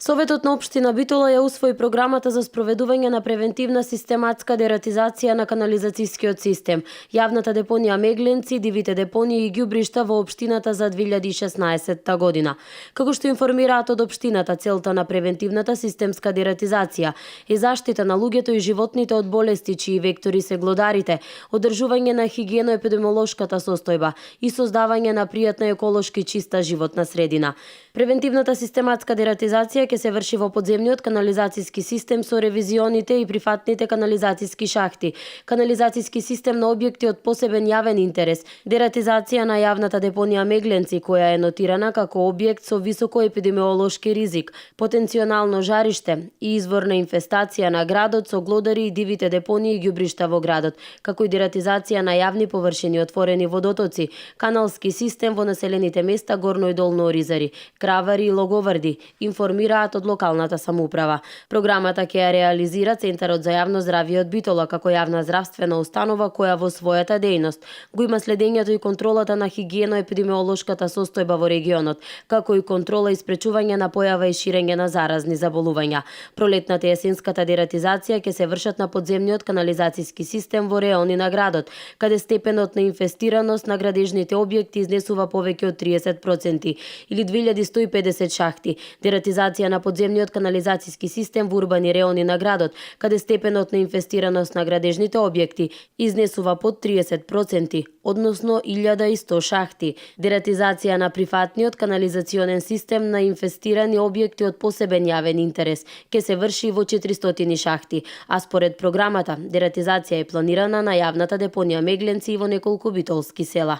Советот на општина Битола ја усвои програмата за спроведување на превентивна систематска дератизација на канализацијскиот систем, јавната депонија Мегленци, дивите депонии и ѓубришта во општината за 2016 година. Како што информираат од општината, целта на превентивната системска дератизација е заштита на луѓето и животните од болести чии вектори се глодарите, одржување на хигиено-епидемиолошката состојба и создавање на пријатна еколошки чиста животна средина. Превентивната систематска дератизација ќе се врши во подземниот канализацијски систем со ревизионите и прифатните канализацијски шахти, канализацијски систем на објекти од посебен јавен интерес, дератизација на јавната депонија Мегленци, која е нотирана како објект со високо епидемиолошки ризик, потенцијално жариште и извор на инфестација на градот со глодари и дивите депонии и ѓубришта во градот, како и дератизација на јавни површини, отворени водотоци, каналски систем во населените места Горно и Долно Оризари, Кравари и Логоварди, информираат од локалната самоуправа. Програмата ќе ја реализира Центарот за јавно здравје од Битола како јавна здравствена установа која во својата дејност го има следењето и контролата на хигиено-епидемиолошката состојба во регионот, како и контрола и спречување на појава и ширење на заразни заболувања. Пролетната и есенската дератизација ќе се вршат на подземниот канализацијски систем во реони на градот, каде степенот на инфестираност на градежните објекти изнесува повеќе од 30% или 2150 шахти. Дератизација на подземниот канализацијски систем во урбани реони на градот, каде степенот на инфестираност на градежните објекти изнесува под 30%, односно 1100 шахти. Дератизација на прифатниот канализационен систем на инфестирани објекти од посебен јавен интерес ќе се врши во 400 шахти, а според програмата, дератизација е планирана на јавната депонија Мегленци и во неколку битолски села.